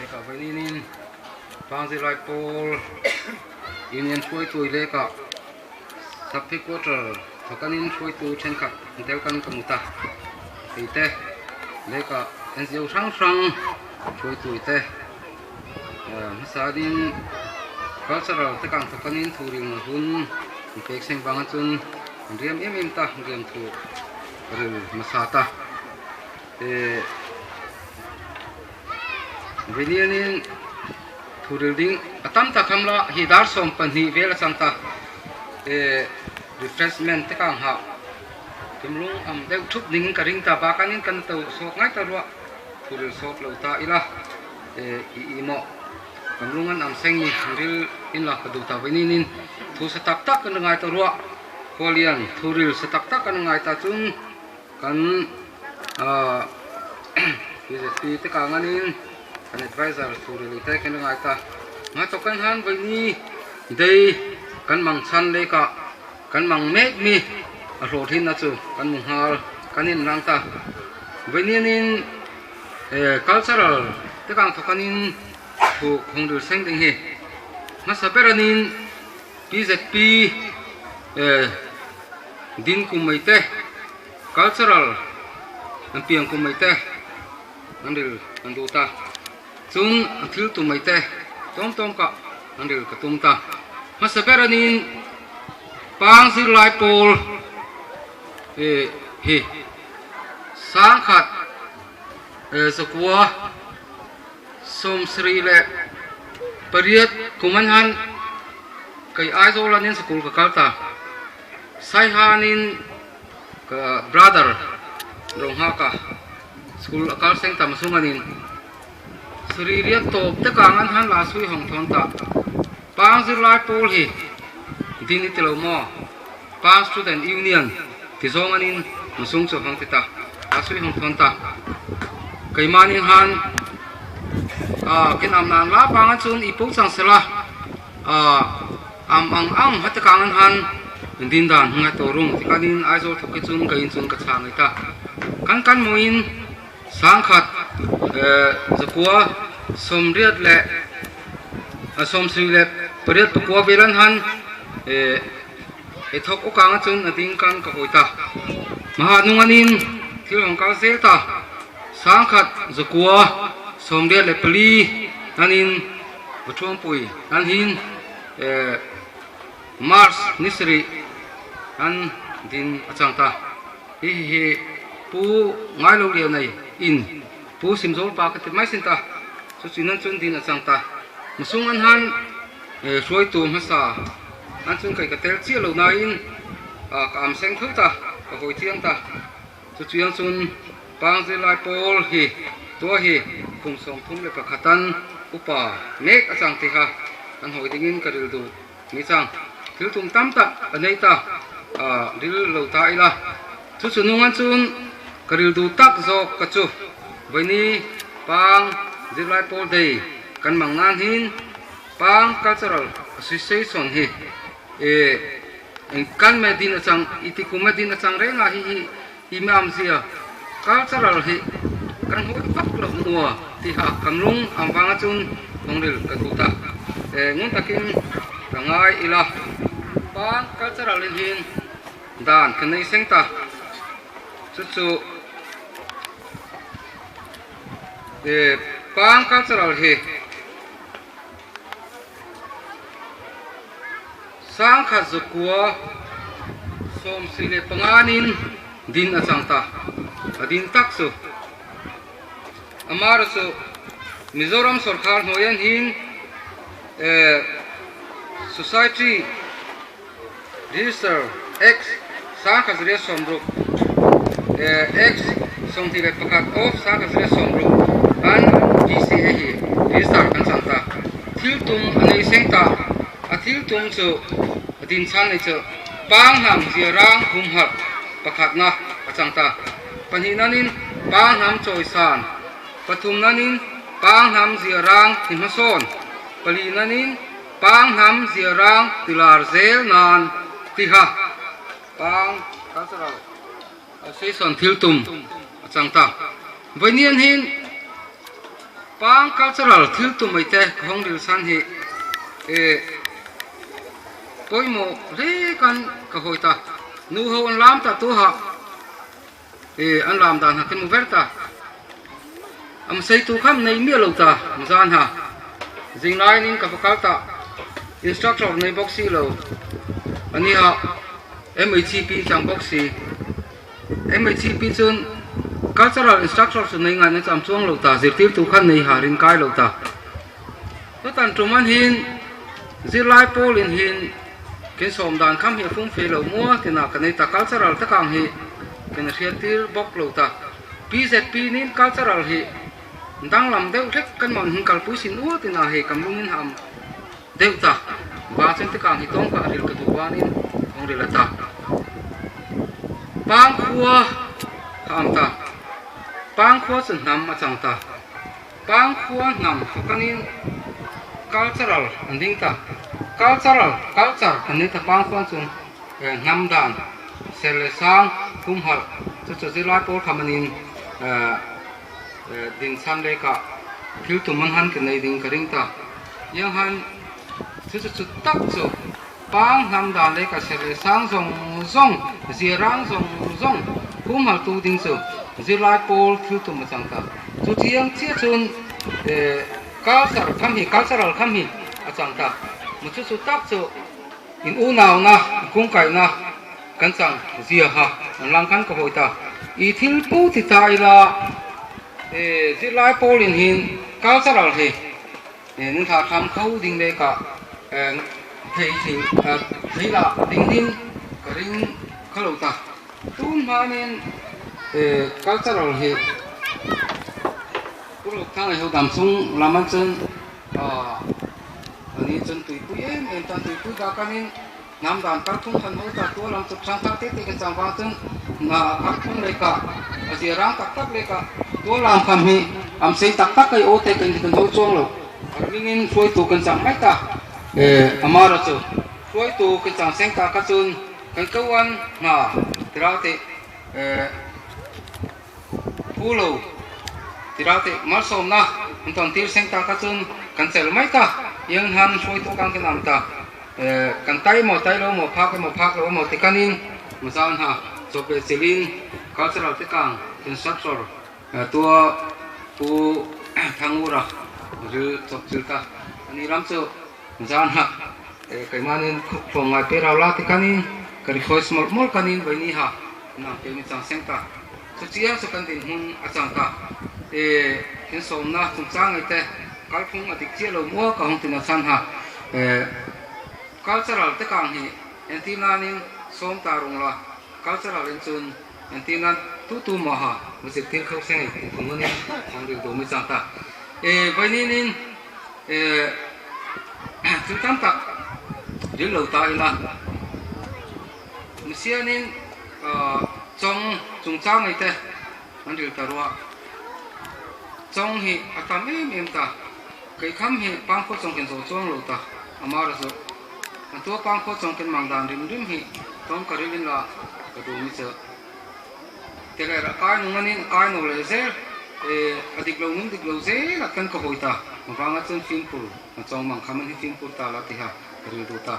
Lehkha vaininin Pang zirlai pawl Union hruaitu lehkha Sub Headquarter thawkanin hruaitu thenkhat an tel kan ka hmu ta. Hei te lehkha NGO hrang hrang hruaitu te hmasain cultural te kang thawkanin thu rilna hun an pek seng vanga chun an riam em em ta riam thu ril hmasa ta. Venianin thuril ding a tam tak ham la hi dar 12 vel a chang ta refreshment te ka ang hah tumlung am deuh thup dingin ka ring ta bakanin kan to sawt ngai ta ruah thuril sawt lo ta ila i i maw kamlung an am seng ni ril in la ka duh ta venianin thu sa tak tak kan ngai ta ruah khualian thuril sa tak tak kan ngai ta chung. Kan BJP te kang anin kan advisor thu rili te khin a ngai ta. Ngai tawk kan han vaini dei kan mang chhan leh kah kan mang mek mi a hlawhtlinna chu kan hmu nghal kan in rang ta. Vaini anin cultural te kang thawk anin thu khawng ril seng ding hi hmasa ber anin BJP Din kum mai te, cultural an piang kum mai te an ril an duh ta. Chun an thil tum mai te tawm tawm kah an ril ka tum ta. Hmasa ber anin pang zirlai pawl hi 1000 28 kum an han kei Aizawl anin sikul ka kal ta. Saihanin ka brother Ronghaka school a kal seng ta masung anin Sri riat tawp te kang an han la sui hawng thawn ta. Pang zirlai pawl hi din i ti lo maw? Pang Student Union ti zawng anin masung chu hawng ti ta la sui hawng thawn ta. Keimahni han kin am nan la pang an chun i po chang sela Am ang ang hate kang an han din dan hmang a tawh rum ti kanin Aizawl thawk hi chun ka in chun ka chhang ei ta. Kan kan mawiin 1978 vel an han e thawk aw kang a chun a ding kan ka hawi ta. Maha nung anin thil hawng kal zel ta. 1984 anin Vuthuampui an hin March ni sarih an din a chang ta. Hi hi hi Pu Ngailo Lianai in Pu Simzawl pa ka ti mai sin ta. Chu chin an chun din a chang ta. Masung an han hruaitu hmasa an chun kai ka tel chiah lo nain ka am seng tho ta, ka hawi chiang ta. Chu chiang chun Pang zirlai pawl hi tua hi kum 31 an upa mek a chang tiha an hawi dingin ka ril duh ni chang. Thil tum tam tak a nei ta a ril lo ta ila. Chu chu nung an chun ka ril duh tak zawk ka chu vawiini Pang zirlai pawl dei kan mang nan hin Pang Cultural Association hi Kan me din achang i ti kum me din achang reng a hi hi i me amzia cultural hi kan hawi vak lo mua tiha kam lung ang vanga chun thawng ril ka duh ta e ngun takin ka ngai ila pang cultural in hin dan ka nei seng ta chu chu e pang cultural hi. 1965 in din a chang ta. A din tak chu Amara chu Mizoram sorkar hnuaiah hin Society Register Act 1960 Act 21 of 1960 an PCA hi register kan chang ta. Thil tum a nei seng ta. A thil tum chu a din chhan nei chu pang hnam zia rang humhalh pakhatna a chang ta. Pahnihnanin pang hnam chawisan, pathumnanin pang hnam zia rang ti hmasawn, palihnanin pang hnam zia rang ti lar zel nan tiha pang cultural association thil tum a chang ta. Vawiin hian. Pang cultural thil tu mai te ka hawng ril san hi eh pawimawh hle kan ka hawi ta. Nu ho an lam ta tu ha eh an lam dan ha khin mu ver ta. Am sei tu kham nei miah lo ta zan ha. Zing laiin in ka va kal ta instructor nei bawk si lo ania MHP chang bawk si. MHP chuan cultural instructor chu nei ngaihna chu am chuang lo ta, zirtirtu khan nei ha rin kai lo ta. Chutan tum an hin zirlai pawl in hin kin sawm dan kham hi a fum fe lo mua tina ka nei ta, cultural takang hi kin a hriat tir bawk lo ta. PZP nin cultural hi danglam deuh hlek kan mawn hin kalpui sin ua tina hei kam lungin ha am deuh ta. Vang chuan tikang hi tawng kha a ril ka duh vanin thawng ril a ta. Pang khua kha am ta. Pang khua chu hnam a chang ta. Pang khua hnam fakanin cultural an ding ta. Cultural, culture an nei ta pang khua chuan hnam dan ser leh sang humhalh chu chu zirlai pawl khamanin din chhan leka thil tum an han ke nei ding ka ring ta. Iang han chu chu chu tak chu pang hnam dan leka ser leh sang zawng zawng, zia rang zawng zawng humhal tu ding chu zirlai pawl thil tum a chang ta. Chu chiang chiah chun culture kham hi, cultural kham hi a chang ta. Mu chu chu tak chu in unauna, in kungkaihna kan chang zia ha an lang khan ka hawi ta. I thil pu ti ta ila zirlai pawl in hin cultural hi nun thlah tham kho ding leh ka thei thei thei lah ding ding ka ring kha lo ta. Tun hmanin cultural hi Pu Rukthanga hi ho dam chung lam an chuan Ani chuan tuipui em em tan tuipui bakanin hnam dan kalphung khan hawi ta tual ang chuk hrang thar te te kan chang vang chuan hna kalphung leh kah a zia rang tak tak leh kah tual ang kham hi am sei tak tak hei aw te kan kan hawi chuang lo a hmingin hruaitu kan chang mai ta amara chu hruaitu kan chang seng ta kha chuan kan koan hna tira te Phu lo ti rau teh malsawmna an tawn tir seng ta kha chuan kan chelh mai ta, iang han hruaitu kang hian ang ta, kan tai emaw tai lo emaw phak emaw phak lo emaw ti kanin Mazan ha chawp leh chilhin cultural te kang instructor tua Pu Thangura ril chawp chil ta a ni lam chu Mazan ha keimahnin hlawm ngai pe rau la ti kanin ka request mawlh mawlh kanin vaini ha nang pe mi chang seng ta. Chu chiang chu kan dinhmun a chang ta. E, thinsawmna chungchang ngei te kalphung a dik chiah lo maw ka hawng tina chhan ha. E, cultural te kang hi entir nanin sawm ta rung la, cultural in chun entir nan tu tu maw ha va zirtir kho se ngei tih thung nanin hawng ril duh mi chang ta. E, vaininin e, thil tam tak ril lo ta ila. Misianin chawng chungchang ngei te an ril ta ruah. Chawng hi a tam em em ta. Keikham hi pangkhaw chawng ken zawh chuang lo ta a mar a zawh. An tua pangkhaw chawng ken mang dan rim rim hi tawng ka rilin la ka duh mi che. Tele rah kai nung anin a kai no leh zel e a dik lo nung dik lo zel ah khan ka hawi ta. Vanga chuan fimkhur a chawng mang kham an hi fimkhur ta la tiha ka ril duh ta.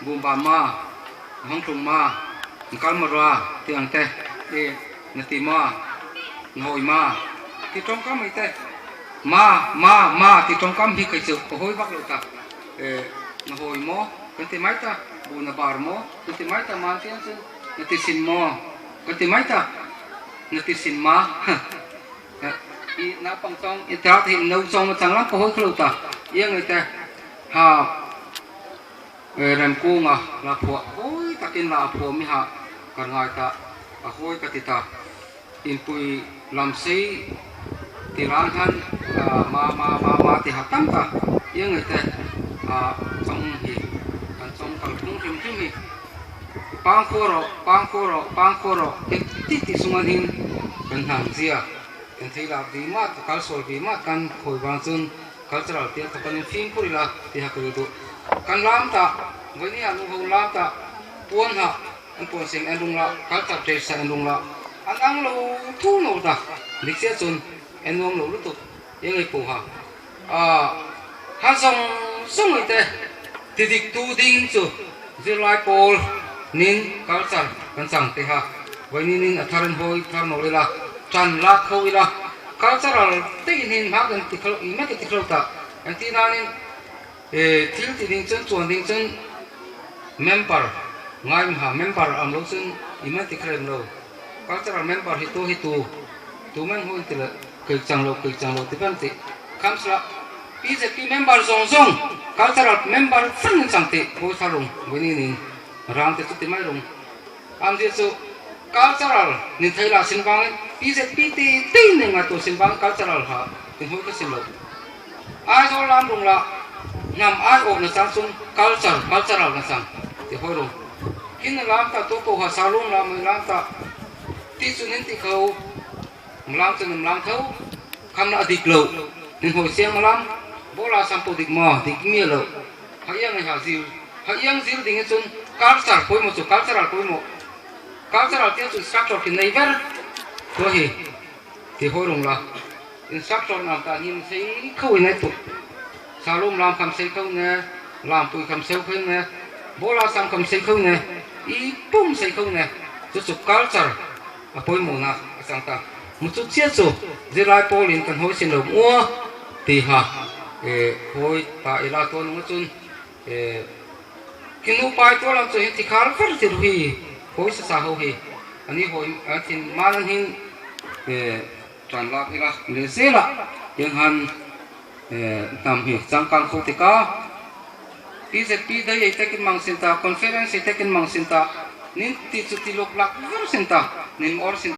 Bumba ma, Hawngtlung ma, Nkalmara tih ang te, i Nati ma, Nahawi ma tih tawngkam mai te, ma, ma, ma tih tawngkam hi kei chu ka hawi vak lo ta. E, Nahawi maw kan ti mai ta, Bu na bar maw kan ti mai ta, man tiang chuan Nati sin maw kan ti mai ta, Nati sin ma. I naupang chawng i tar thei no chawng a chang lam ka hawi kha lo ta iang nge te ha Remkunga la phuah hawi takin la a phuah mi ha ka ngai ta a hawi ka ti ta inpui lam sei ti ran han ma ma ma ma ti ha tam ta iang nge te ha chawng hi kan chawng kal phung hrim hrim hi. Pang khaw rawh, pang khaw rawh, pang khaw rawh ti ti tih chunga hlim kan hnam zia kan thei lak vi mat a kal sawi vi mat kan khawi vang chuan cultural tia thawk an infimkhur ila tiha ka ri duh. Kan lam ta vawinia nu ho lam ta puan ha an puan seng en rung la culture dress a en rung la an ang lo thu lo ta dik chiah chuan en nuam lo lutuk. Eng ei pawha a ha zawng zawng te ti dik tu ding chu zirlai pawl nin culture kan chang te ha vawiin in a thar in hawi thar nawlh ila tan lak kho ila cultural te in hin hma kan ti kho i mek ti kho ta engtin nanin thil ti ding chuan chuan ding chuan member ngai ha member am lo chuan i mek ti kha rem lo cultural member hi tu hi tu tu men hu in ti le. Kei chang lo, kei chang lo ti ber tih Council-ah bjp member zawng zawng, cultural member feng in chang tih Bawiha rung Vawiin in rang te chu ti mai rung. Amzia chu cultural nin thei lah sin vangin bjp ti ti nei ngai tur sin vangin cultural ha ti hmui ka sin lo. Aizawl lam rung lah hnam ai awh na chang chun culture, cultural na chang ti hawi rung. Kin na lam ta tu pawh ha sa lung lah mui lam ta ti chu nin ti kho. Mlam chu nan mlam tho, kham lah a dik lo, nin hawi chiang mlam, bola sam pawh dik maw, dik miah lo, ha iang nge ha zir, ha iang zir ding hi chun culture pawimawh chu cultural pawimawh, cultural tia chu instructor khi nei ber tua hi ti hawi rung la, instructor nam tan hi sei kho in ai tuk, salum lam kham sei kho ne, lampui kham seu kho ne, bola sam kham sei kho ne, i pum sei kho ne, chu chu culture. A pawimawhna a chang ta. Mu chu chiah chu zirlai pawlin kan hawi sin lo mua tiha hawi ta ila tuan nunga chun ki nupai tual ang chu hin thikhar ver tir hi hawi sa sa ho hi ani hawi a thin man an hin tan lak ila leh zela tiang han hnam hi changkang kho tika PZP dai ei takin mang sin ta conference ei takin mang sin ta nin ti chu ti luk lak ver sin ta nin or sin.